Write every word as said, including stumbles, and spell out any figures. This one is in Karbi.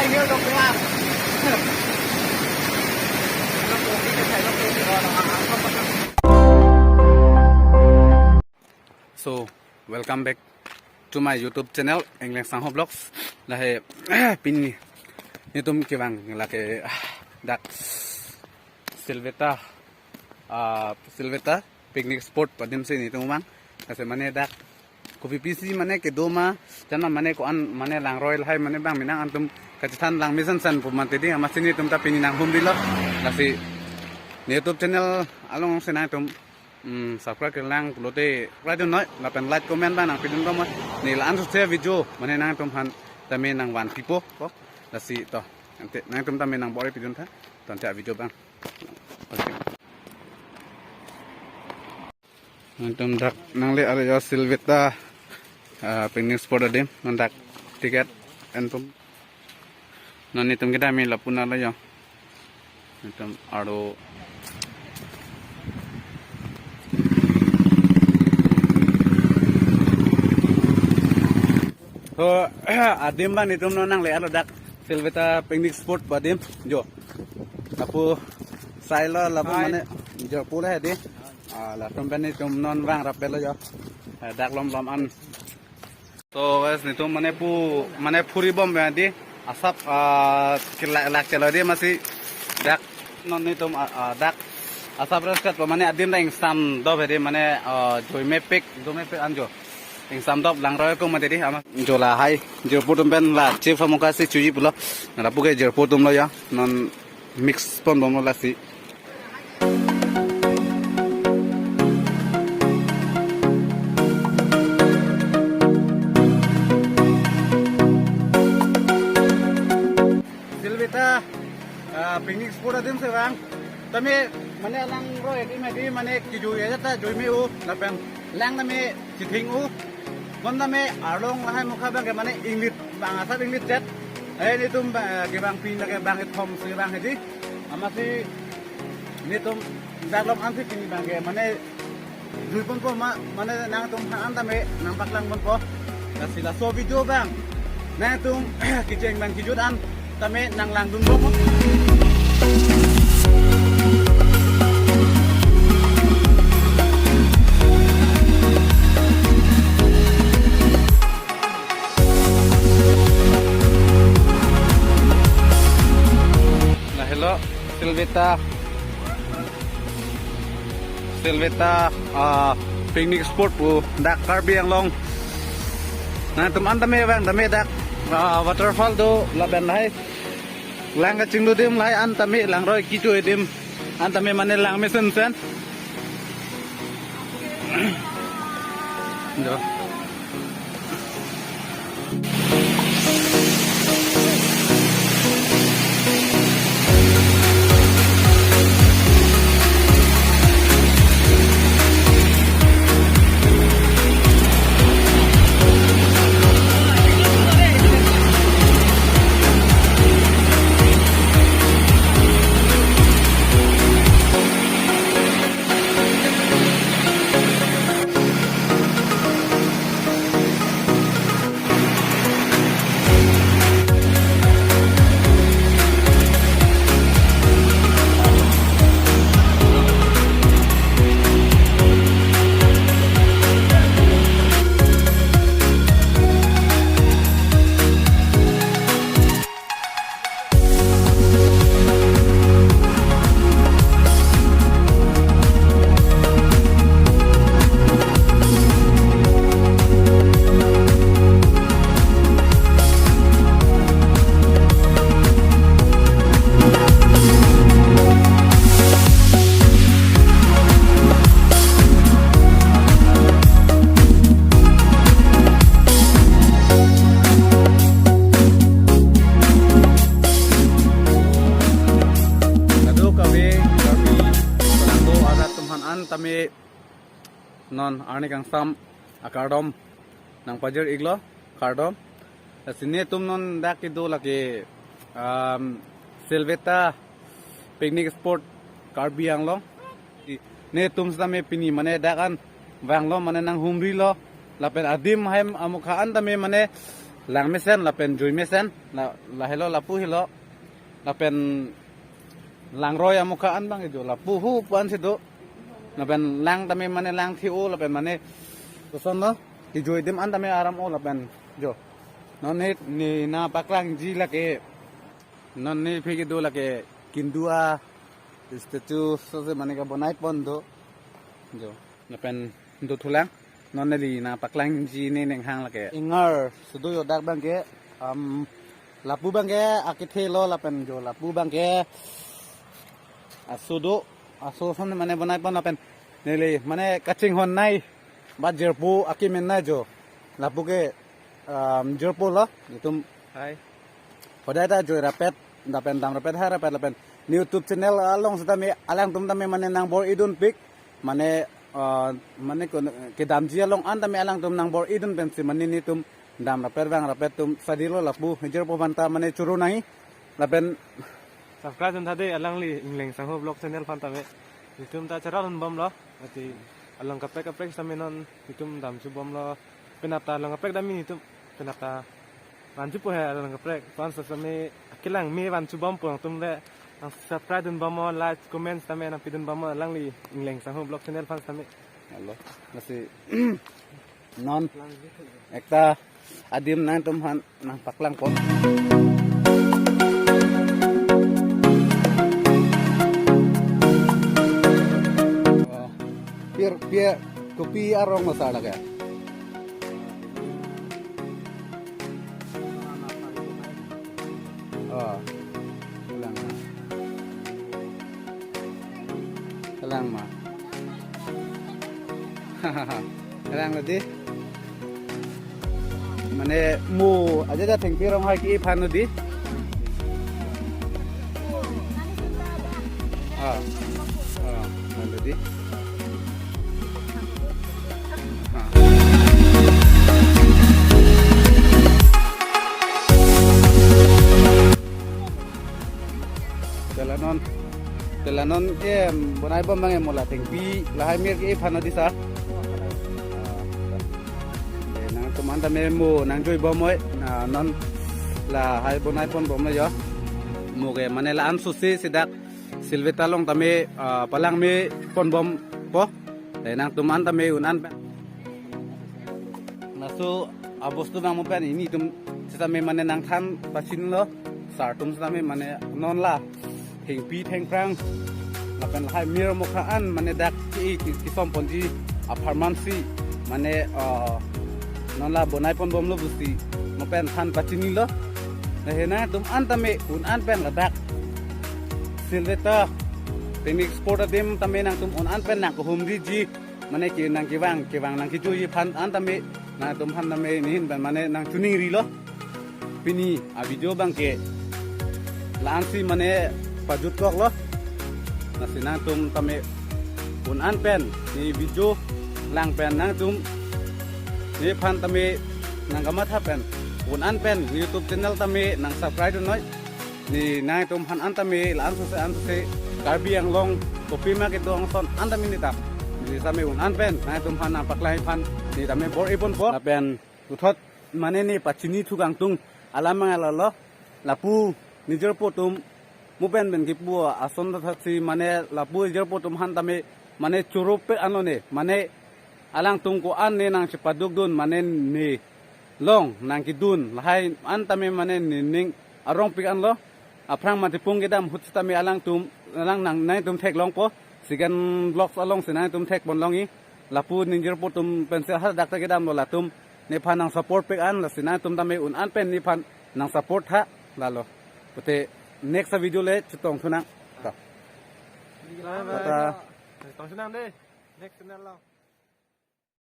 So, welcome back to my YouTube channel, Engleng Sangho Vlogs. Lahai pini netum kevang lake, ah, dak Silveta, ah, Silveta picnic spot adim si netum vang. Lasi mane dak kopi pisi mane kedo ma, chana mane ko-an mane langroi lahai mane bang menang, antum kachethan lang mesen san pu mati di, amatsi netum ta pini nanghumrilo. Lasi ne YouTube channel along si nangtum, mm, subscribe kelang pulote subscribe dun noi, lapen like comment bang nangpidun bang ma. Ne la-an sose video mane nangtum aphan tame nangvanpipo ko. Lasi to, ante nangtum tame nangbor-i pidun tha. To ante video bang. Nangtum dak nangle-alo jo Silveta, ah, picnic spot adim, non dak ticket enpum. Non netum kedam-i lapu-an lo jo. Netum aro. So, adim bang netum non nangle-alo dak Silveta picnic spot pu adim jo. Lapu sai lo lapu mane jo pule hedi. Ah, latum pen netum non vangraplo jo. Eh, dak lom lom an. So guys, netum mane pu mane phuribom pen di asap, ah, kelak lak chelo di, amatsi dak non netum, ah, ah, dak asap resket pu mane adim dak ingsam dop hedi mane, ah, joi mepik, joi mepik an jo. Ingsam dop langroi ko mati di amat jo lahai jirpo atum pen la chief amukha si chuji pulo. Lapu ke jirpo atum lo jo. Non mix ponbomlo lasi. Silveta, ah, picnic spot adim si vang. Tame mane langroi adim hedi mane kejoi ajat ta joi me-o lapen lang tame chething-o. Bon tame arlong lahai mukha bang ke mane inglit bang asap inglit chet. Eh, netum ba, kevang pin ke bang kethom si vang hedi. Amatsi netum dak lom an si pini bang ke mane jui ponpo ma, mane nangtum aphan an tame nangpaklang ponpo. Lasi laso video bang nangtum kecheng bang kejut an tame nanglangdun ponpo. Lahelo Silveta, Silveta, ah, picnic spot pu dak Karbi Anglong. Nangtum an tame vang tame dak, ah, waterfall do lapen lahai lang kachinglu adim lahai an tame langroi kecho adim an tame mane lang mesen sen. Jo. Kadokave Karbi Anglong arat atum aphan an tame non arni kangsam akardom nangpajir-iklo, kardom. Lasi netum non dak kedo lake, um, Silveta picnic spot Karbi Anglong. Netum setame pini mane dak an vanglo mane nanghumrilo. Lapen adim ahem amukha an tame mane Lang mesen lapen jui mesen, la, lahelo lapu helo. Lapen langroi amokha an abang ke jo lapu hu pu-an si do. Lapen lang tame mane lang thi-o lapen mane koson lo, kejui adim an tame aram-o lapen jo. Non ne, ne nangpaklangji lake, non nephi kedo lake kindu a statue sose mane kebonai pon do. Jo. Lapen do thulang. Non neli nangpaklangji ne nenghang lake. Ingar sudo yo dak abang ke, um, lapu abang ke akethe lo lapen jo lapu abang ke aso do, aso ason mane bonai pon lapen neli mane kachinghon nei, ba jirpo akimen nei jo. Lapu ke, um, jirpo lo, itum hai. Hodai ta jui rapet, lapen dam rapet, hai rapet lapen YouTube channel along sitame alangtum tame mane nangbor-idun pik, mane, uh, mane kon-, kedamji along an tame alangtum nangbor-idun pensi mane netum dam rapet vang rapet atum sadi lo lapu jirpo aphan ta mane choro nangji lapen subscribe dun tha dei alangli Ingleng Sangho Vlog channel aphan tame. Itum ta chara lun bom lo. Ati along kaprek kaprek sitame non itum dam chu bom lo. Penap ta along kaprek dam itum. Penap ta van chu po he along kaprek. Fans sitame kelang me van chu bom po atum le. Nang subscribe dun bom lo, like, comment sitame nangpidun bom lo alangli Ingleng Sangho Vlog channel aphan sitame. Hello. Lasi non ekta adim nangtum aphan nangpaklang pon. Oh, pir, pir, kopi arong lo sar lake. Oh, kelang ma. Kelang ma. Kelang lo dei. Mane mo aja da thengpi arong hai ke-e aphan lo dei. Ah. Ah, lo dei. Ah. Te la non, te la non ke bonai bom abang ke mo la thengpi lahai mir ke-e aphan lo dei sir. Ah, eh, nangtum an tame mo nangjui bom noi, ah, non lahai bonai pon bom lo jo. Mo ke mane la-an susi si dak Silveta along tame, ah, palang me pon bom po. Te nangtum an tame un-an pen. Laso abostu nang mo pen nelitum sitame mane nangthan pachini lo. Sar atum sitame mane non la thengpi thengphrang lapen lahai mir mokha an mane dak ke-e ke-, kesom ponji apharman si mane, ah, non la bonai pon bom lo pusi mo pen than pachini lo. Lahei nangtum an tame un-an pen ladak Silveta Picnic Spot adim tame nangtum un-an pen nangkehumriji mane ke nangkevang, kevang nangkejoiji aphan an tame nangtum aphan tame nehin pen mane nangchiningri lo. Pini a video abang ke la-an si mane pajut kok lo. Lasi nangtum tame un-an pen ne video lang pen nangtum nephan tame nangkamatha pen un-an pen YouTube channel tame nang subscribe dun noi. Ne nangtum aphan an tame la-an sose an sose Karbi Anglong kopima kedo ason an tame ne ta. Ne tame un-an pen nangtum aphan nangpaklangji aphan ne tame bor-i pon po. Lapen puthot mane ne pachini thu kangtung alam abang ke la lo. Lapu ne jirpo atum mo pen pen kepu ason ta si mane lapu jirpo atum aphan tame mane choro pek an lo ne mane alangtum ko-an ne nangchepaduk dun mane ne long nangkedun lahai an tame mane ne ning arong pik an lo. Aphrang mate pung kedam ahut sitame alangtum alang nang nangtum theklong po. Sigan Vlogs along si nangtum thek pon longji. Lapu ne jirpo atum pensi hadak ta kedam lo latum nephan nang support pek an lasi nangtum tame un-an pen nephan nang support tha lalo. Pute next a video le chetong thunang. Ta. Tata. Chetong thunang dei. Next channel lo.